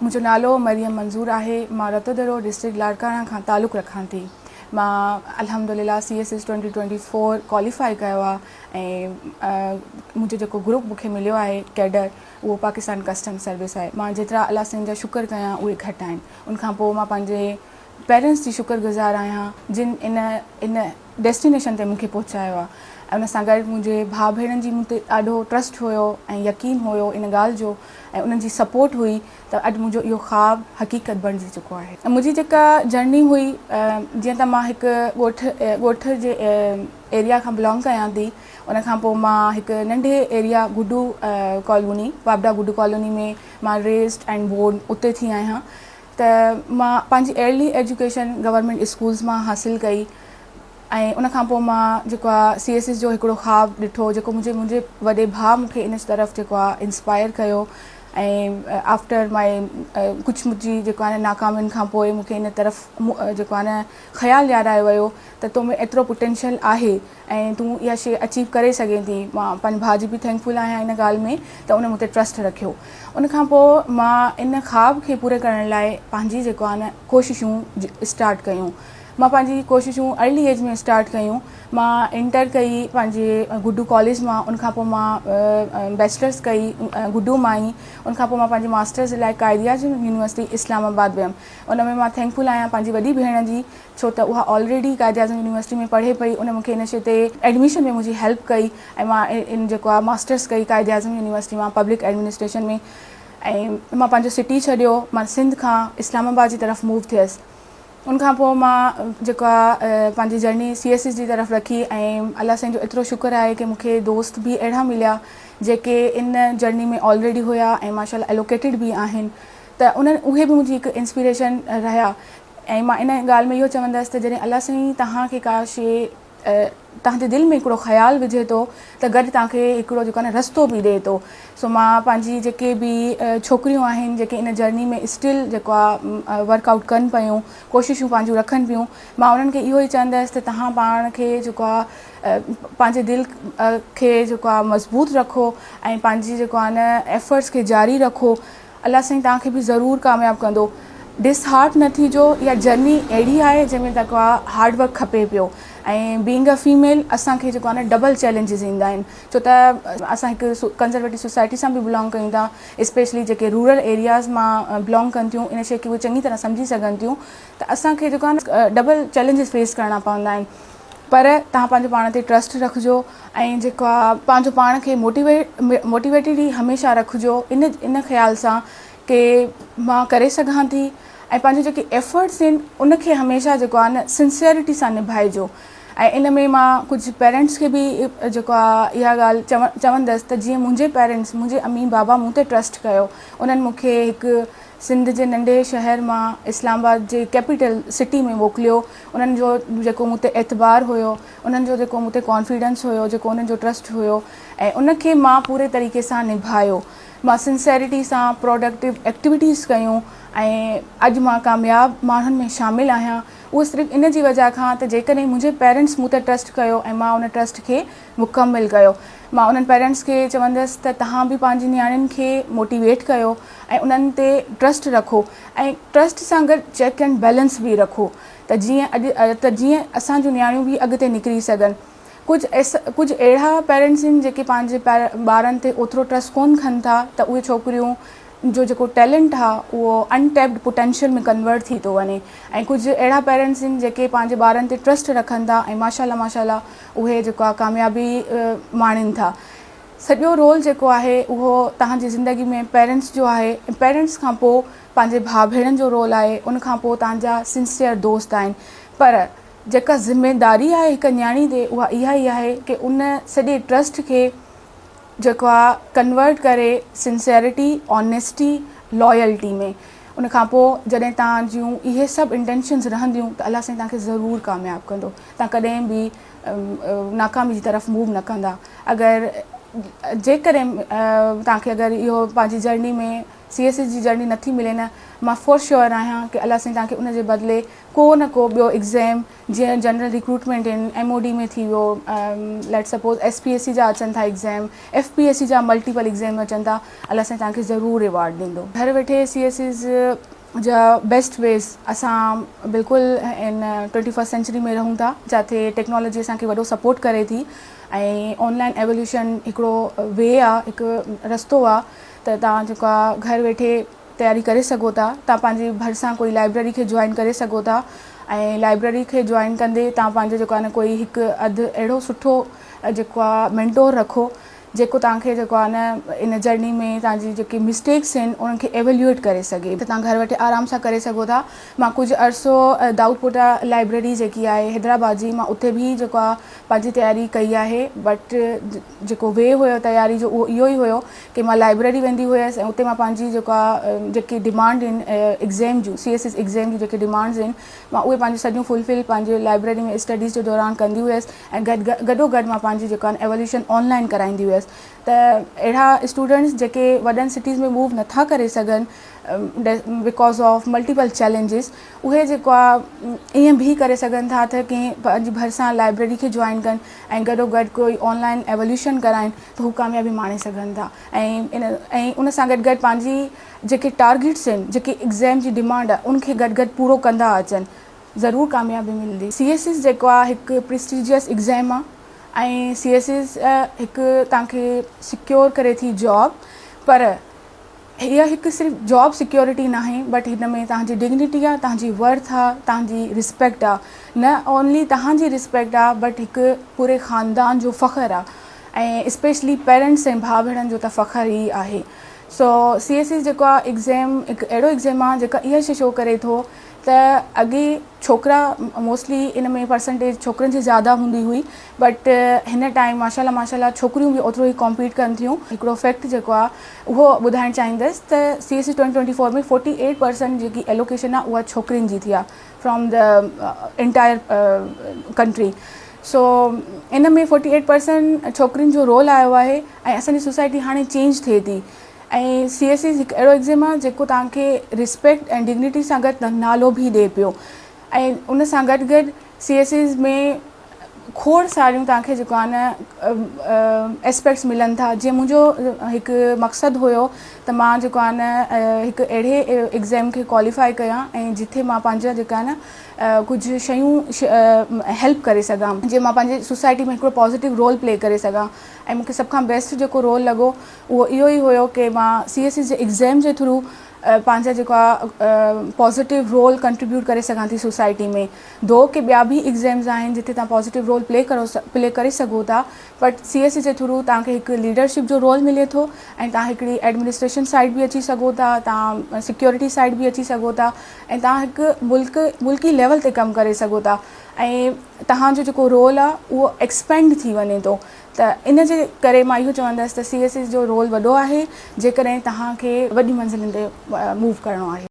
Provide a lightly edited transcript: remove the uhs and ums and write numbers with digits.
منهنجو نالو مريم منظور آهي مان رتودڙو ڊسٽرڪٽ لاڙڪاڻا کان تعلق رکان ٿي مان الحمدلله C S S 2024 qualify ڪيو آهي ۽ منهنجو جيڪو گروپ مون کي مليو آهي ڪيڊر اهو پاڪستان ڪسٽم سروس آهي مان جيترا الله سائين جا شڪر ڪيان اهي گهٽ آهن ان کان پوء مان پنهنجي پيرنٽس جي شڪر گذار آهيان جن ان ان ڊيسٽينيشن تي مون کي پهچايو آهي ۽ ان سان گڏ منهنجي ڀاء ڀيڻن جي مون تي ڏاڍو ٽرسٽ هيو ۽ يقين هيو ان ڳالهه جو ۽ انهن جي سپورٽ هئي ته اڄ منهنجو اهو خواب حقيقت بڻجي چڪو آهي. منهنجي جيڪا جرني هئي جيئن ته مان هڪ ڳوٺ ڳوٺ جي ايريا کان بلانگ ڪيان ٿي ان کان پوء مان هڪ ننڍي ايريا گڊو ڪالوني واپڊا گڊو ڪالوني ۾ مان ريزڊ اينڊ بورن اتي ٿي آهيان ته مان پنهنجي ايرلي ايجوڪيشن گورنمينٽ اسڪولز مان حاصل ڪئي ۽ ان کان پوء مان جيڪو آ سي ايس ايس جو هڪڙو خواب ڏٺو جيڪو منهنجي منهنجي وڏي ڀاء مون کي ان طرف جيڪو آ انسپائر ڪيو ۽ آفٽر مائي ڪجهه منهنجي جيڪو آ نه ناڪامين کان پوء مون کي ان طرف جيڪو آ نه خيال ڏيارايو ويو ته تو ۾ ايترو پوٽينشل آهي ۽ تون اها شيء اچيو ڪري سگهين ٿي. مان پنهنجي ڀاء جي به thank فل آهيان ان ڳالهه ۾ ته ان مون تي ٽرسٽ رکيو. ان کان پوء مان ان خواب کي پوري ڪرڻ لاء پنهنجي جيڪو آهي نه ڪوششون اسٽارٽ ڪيون. مان پنهنجي ڪوششون ارلي ايج ۾ اسٽارٽ ڪيون. مان انٽر ڪئي پنهنجي گڊو ڪاليج مان ان کان پوء مان بيچلرس ڪئي گڊو مان ئي ان کان پوء مان پنهنجي ماسٽرس جي لاء قائد اعظم يونيورسٽي اسلام آباد ويم. ان ۾ مان thank فل آهيان پنهنجي وڏي ڀيڻ جي ڇو ته اها آلريڊي قائد اعظم يونيورسٽي ۾ پڙهي پئي ان مونکي ان شي تي ايڊميشن ۾ منهنجي هيلپ ڪئي ۽ مان ان جيڪو آهي ماسٽرس ڪئي قائد اعظم يونيورسٽي مان پبلڪ ايڊمنسٽريشن ۾ ۽ مان پنهنجو سٽي ڇڏيو مان سنڌ کان اسلام آباد جي طرف موو ٿيس ان کان پوء مان جيڪو آهي پنهنجي جرني سي ايس ايس جي طرف رکي ۽ الله سائين جو ايترو شڪر آهي ڪي مونکي دوست به اهڙا مليا جيڪي ان جرني ۾ آلريڊي هيا ۽ ماشاء الله الوڪيٽيڊ به آهن ته انهن اهي به منهنجي هڪ انسپيريشن رهيا ۽ مان ان ڳالهه ۾ اهو چوندس ته جڏهن الله سائين توهان کي ڪا شيء توهان جي دل ۾ هڪڙو خيال وجهي ٿو ته گڏ توهان کي هڪڙو جيڪو آهي نه رستو به ڏئي ٿو سو مان پنهنجي جيڪي به ڇوڪريون آهن جيڪي ان جرني ۾ اسٽل جيڪو آهي ورڪ آئوٽ ڪن پيون ڪوششون پنهنجون رکن پيون مان انهن کي اهو ئي چوندس ته توهان پاڻ کي جيڪو آهي پنهنجي دل کي جيڪو آهي مضبوط رکو ۽ پنهنجي جيڪو آهي نه ايفرٽس کي جاري رکو الله سائين توهان کي به ضرور ڪامياب ڪندو. ڊس هارٽ نه ٿيجو اها جرني اهڙي آهي جنهن ۾ جيڪو آهي هارڊ ورڪ کپي پيو ۽ بينگ ا فيميل اسان کي جيڪو آهي نه ڊبل چئلينجز ايندا آهن ڇو ته اسان هڪ ڪنزرويٽو سوسائٽي سان به بلانگ ڪيون ٿا اسپيشلي جيڪي رورل ايرياز مان بلانگ ڪن ٿيون ان شي کي اهي چڱي طرح سمجهي سگهن ٿيون ته اسان کي جيڪو آهي نه ڊبل چئلينجز فيس ڪرڻا پوندا آهن پر توهان پنهنجو پاڻ تي ٽرسٽ رکجو ۽ جيڪو آ پنهنجو پاڻ کي موٽيويٽ موٽيويٽيڊ ئي هميشه رکجو ان ان خيال سان ڪي مان ڪري سگهان ٿي ۽ پنهنجو جيڪي ايفرٽس آهن ان کي هميشه جيڪو آ نه سنسيئرٽي سان نڀائجو ۽ ان ۾ مان ڪجهه پيرنٽس کي به جيڪو آ اها ڳالهه چوڻ چوندس ته جيئن منهنجي پيرنٽس منهنجي امي بابا مون تي ٽرسٽ ڪيو انهن مون کي هڪ سنڌ جي ننڍي شهر مان اسلام آباد جي ڪيپيٽل سٽي ۾ موڪليو انهن جو جيڪو مون تي اعتبار هيو انهن جو جيڪو مون تي ڪانفيڊنس هيو جيڪو انهن جو ٽرسٽ هيو ۽ ان کي مان پوري طريقي سان نڀايو مان سنسيرٽي سان پروڊڪٽو ايڪٽيوٽيز ڪيون ۽ اڄ مان ڪامياب ماڻهن ۾ شامل آهيان اهو صرف ان جي وجه کان ته جيڪڏهن منهنجي پيرنٽس مون تي ٽرسٽ ڪيو ۽ مان ان ٽرسٽ کي مڪمل ڪيو مان انهن پيرنٽس کي چوندس ته توهان به پنهنجي نياڻين کي موٽيويٽ ڪيو ۽ انهن تي ٽرسٽ رکو ۽ ٽرسٽ سان گڏ چيڪ اينڊ بيلنس به رکو ته جيئن اڄ ته جيئن اسان جون نياڻيون به اڳتي نڪري سگهن. ڪجهه ڪجهه اهڙا پيرنٽس آهن جيڪي پنهنجي ٻارن تي اوترو ٽرسٽ ڪونه ڪن ٿا ته اهي ڇوڪريون جو جيڪو ٽيلنٽ آهي اهو ان ٽيپڊ پوٽينشل ۾ ڪنورٽ ٿي ٿو وڃي ۽ ڪجهه اهڙا پيرنٽس آهن جيڪي پنهنجي ٻارن تي ٽرسٽ رکن ٿا ۽ ماشاء الله ماشاء الله اهي جيڪو آهي ڪاميابي ماڻين ٿا. سڄو رول جيڪو آهي اهو توهان جي زندگي ۾ پيرنٽس جو آهي ۽ پيرنٽس کان پوء پنهنجي ڀاء ڀيڻن جو رول آهي ان کان پوء توهان جا سنسيئر دوست آهن پر جيڪا ذميداري آهي هڪ نياڻي تي اها اها ئي آهي ڪي ان سڄي ٽرسٽ کي جيڪو آهي ڪنورٽ ڪري سنسيئرٽي آنيسٽي لائلٽي ۾ ان کان پوء جڏهن توهان جون اهي سڀ انٽينشنز رهنديون ته الله سائين توهان کي ضرور ڪامياب ڪندو توهان ڪڏهن به ناڪامي جي طرف موو نه ڪندا اگر جيڪڏهن توهان کي اگر اهو پنهنجي جرني ۾ سي ايس ايس جي جرني نٿي ملي نه مان فار شيور آهيان ڪي الله سائين توهان کي ان جي بدلي ڪو نه ڪو ٻيو ايگزيم جيئن جنرل ريڪروٽمينٽ ان ايم او ڊي ۾ ٿي ويو let suppose S P S C جا اچن ٿا exam F P S C جا ملٽيپل ايگزيم اچن ٿا الله سائين توهان کي ضرور ريوارڊ ڏيندو. گهر ويٺي سي ايس ايس جا بيسٽ ويز اسان بلڪل ان ٽوئنٽي فرسٽ سينچري ۾ رهون ٿا جاٿي ٽيڪنالاجي اسان کي وڏو سپورٽ ڪري ٿي ۽ آن لائن ايووليوشن هڪڙو وي آ هڪ رستو آ ته توهان جيڪو آ گهر ويٺي تياري ڪري سگهو ٿا توهان پنهنجي ڀرسان ڪوئي لائبريري کي جوائن ڪري سگهو ٿا ۽ لائبريري کي جوائن ڪندي توهان پنهنجو جيڪو آ نه ڪوئي هڪ اڌ اهڙو سٺو جيڪو آ مينٽور رکو جيڪو توهان کي جيڪو آ نه ان جرني ۾ توهان جي جيڪي مسٽيڪس آهن انهن کي ايويليوئيٽ ڪري سگهي ته توهان گهر ويٺي آرام سان ڪري سگهو ٿا مان ڪجهه عرصو دائود پوٽا لائبريري جيڪي آهي حيدرآباد جي مان اتي به جيڪو آ پنهنجي تياري ڪئي آهي بٽ جيڪو وي هيو تياري جو اهو اهو ئي هيو ڪي مان لائبريري ويندي هيس ۽ اتي مان پنهنجي جيڪو آ جيڪي ڊمانڊ آهن ايگزيم جون سي ايس ايس ايگزيم جون جيڪي ڊمانڊز آهن مان اهي پنهنجون سڄيون فلفل پنهنجي لائبريري ۾ اسٽڊيز جي دوران ڪندي هيس ۽ گڏ گڏو گڏ مان پنهنجي جيڪو آهي ايووليوشن آن لائن ڪرائيندي هيس ته اهڙا اسٽوڊنٽس جيڪي وڏن سٽيز ۾ موو نٿا ڪري سگهن because of multiple challenges اهي جيڪو آ ائين به ڪري سگهن ٿا ته ڪنهن پنهنجي ڀرسان لائبريري کي جوائن ڪن ۽ گڏو گڏ ڪوئي آن لائن ايووليوشن ڪرائن ته هو ڪاميابي ماڻي سگهن ٿا ۽ ان ۽ ان سان گڏ گڏ پنهنجي جيڪي ٽارگيٽس آهن جيڪي ايگزام جي ڊمانڊ آهي ان کي گڏ گڏ پورو ڪندا اچن ضرور ڪاميابي ملندي. سي ايس ايس جيڪو آهي هڪ پريسٽيجيس ايگزام آهي ۽ سي ايس ايس هڪ توهان کي سيڪيور ڪري ٿي جاب پر هيء هڪ صرف جاب سيڪيورٽي ناهي بٽ هن ۾ توهان جي ڊگنيٽي آ توهان جي ورٿ آ توهان جي ريسپيڪٽ آ نه اونلي توهان جي ريسپيڪٽ آ بٽ هڪ پوري خاندان جو فخر آ ۽ اسپيشلي پيرنٽس ۽ ڀاء ڀيڻن جو ته فخر ئي آهي سو سي ايس ايس جيڪو آ ايگزيم هڪ اهڙو ايگزيم آ جيڪا اها شي شو ڪري ٿو ته اڳي ڇوڪرا موسٽلي ان ۾ پرسنٽيج ڇوڪرن جي زياده هوندي هئي بٽ هن ٽائيم ماشاء الله ماشاء الله ڇوڪريون به اوترو ئي ڪامپيٽ ڪن ٿيون هڪڙو فيڪٽ جيڪو آ اهو ٻڌائڻ چاهيندس ته C S C twenty twenty four ۾ forty eight percent جيڪي ايلوڪيشن آ اها ڇوڪرين جي ٿي آ from the entire country so in ۾ forty eight percent ڇوڪرين جو رول آيو آهي ۽ اسان جي سوسائٽي هاڻي چينج ٿئي ٿي ۽ سي ايس سي هڪ اهڙو ايگزام آهي جيڪو توهان کي ريسپيڪٽ ۽ ڊگنيٽي سان گڏ نالو به ڏئي پيو ۽ ان سان گڏ گڏ سي ايس سيز ۾ کوڙ ساريون توهان کي جيڪو آهي نه اسپيڪٽس ملن ٿا جيئن منهنجو هڪ مقصد هيو ته مان جيڪو آهي نه هڪ اهڙي ايگزام کي ڪواليفائي ڪيان ۽ جتي مان پنهنجا جيڪا آهي نه ڪجهه شيون هيلپ ڪري سگهان جيئن مان پنهنجي سوسائٽي ۾ هڪڙو پازيٽو رول پلي ڪري سگهان ۽ مون کي سڀ کان بيسٽ جيڪو رول لڳو اهو اهو ئي هيو ڪي مان سي ايس ايس جي ايگزام جي ٿرو پنهنجا جيڪو آهي پازيٽو رول ڪنٽريبيوٽ ڪري سگهان ٿي سوسائٽي ۾ ڌو ڪي ٻيا به ايگزامز آهن جتي توهان پازيٽو رول پلي ڪرو پلي ڪري سگهو ٿا بٽ سي ايس سي جي ٿرو توهان کي هڪ ليڊرشپ جو رول ملي ٿو ۽ توهان هڪڙي ايڊمنسٽريشن سائيڊ به اچي سگهو ٿا توهان سيڪيورٽي سائيڊ به اچي سگهو ٿا ۽ توهان هڪ ملڪ ملڪي ليول تي ڪم ڪري سگهو ٿا ۽ توهان جو جيڪو رول آهي اهو ايڪسپينڊ ٿي وڃي ٿو ته ان جي ڪري مان اهو چوندس ته سي ايس سي جو رول وڏو آهي جيڪڏهن توهان کي وڏي منزلن تي موو ڪرڻو آهي.